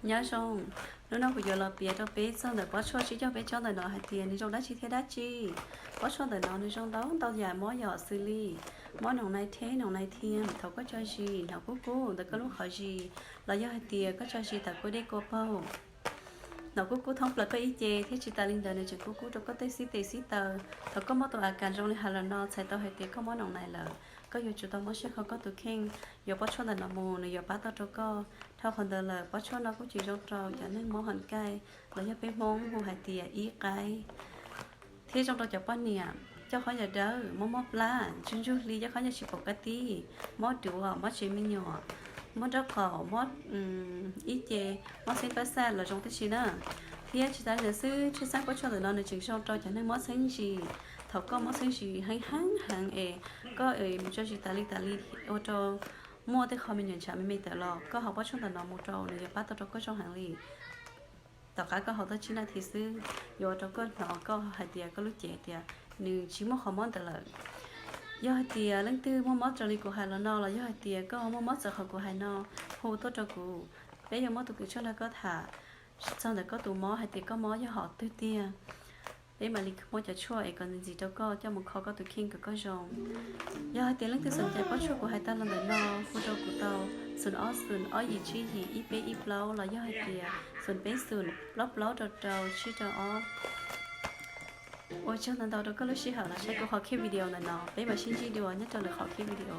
Nyob zoo, hnub no kuv yuav los piav rau peb txog ntawm pob tshuaj tsib caug peb tsob ntawm no hais tias nws zoo dab tsi thiab dab tsi. Pob tshuaj ntawm no nws zoo ntau ntau yam mob yom, xws li mob noog nai theb, noog nai thiam, thaum koj tso zis hnov kub kub ntawm koj lub qhov zis, los yog hais tias koj tso zis tawm kua dej kua paug, hnov kub kub thoob plaws koj ib ce, thiab tsis tas li ntawd nws tseem kub kub rau koj tej xib tes xib taw. Thaum koj mob tus a kas zoo li hais los no txhais tau hais tias koj mob noog nai lawm, koj yuav tsum tau mob siab kho koj tus kheej. Yuav pob tshuaj ntawm no mus nws yuav pab tau rau koj. Dhau qhov ntawd lawm pob tshuaj no kuj tseem zoo rau cov neeg mob hom kaij los yog peb Hmoob hu hais tias ib qaib, thiab zoo rau cov poj niam coj qhov yam dawb, mob mob plab, ntsug ntsug hli, coj qhov yam tsis pom kab tib, mob duav, mob tsev me nyuam, mob nraub qaum, mob ib ce, mob xeeb pab xaj los zoo tib si na. Thiab tsis tas li ntawd xwb, tshwj xeeb pob tshuaj ntawm no nws tseem zoo rau cov neeg mob txheeb zis. Thaum koj mob txheeb zis heev heev heev es koj mus tso zis tas li tas li ua rau muaj tej qho me nyuam ntshav me me tawm los koj haus pob tshuaj ntawm no mus rau nws yuav pab tau rau koj zoo heev li. Tom qab koj haus tau tsib nas this xwb, yuav ua rau koj hnov koj hais tias koj lub cev tias nws tsis muaj qhov mob ntawd lawm. Yog hais tias leej twg muaj mob raws li kuv hais los no los yog hais tias koj muaj mob txawv qhov kuv hais no, hu tuaj rau kuv, peb yuav muaj tus kws tshuaj nrog koj tham txog ntawm koj tus mob hais tias koj mob yog hom twg tiag, peb mam li muaj cov tshuaj es kom ntxim ntxim rau koj coj mus kho koj tus kheej kom koj zoo. Yog hais tias leej twg xom cai pob tshuaj kuv hais tag los ntawm no, hu rau kuv tau xoom ob xoom ob yim tsib yim ib peb ib plaub los yog hais tias xoom peb xoom plaub plaub rau rau tsib rau ob. Ua tsaug ntau ntau rau koj lub sij hawm los saib kuv qhov clip video ntawm no, peb mam sib ntsib dua nyob rau lwm qhov clip video.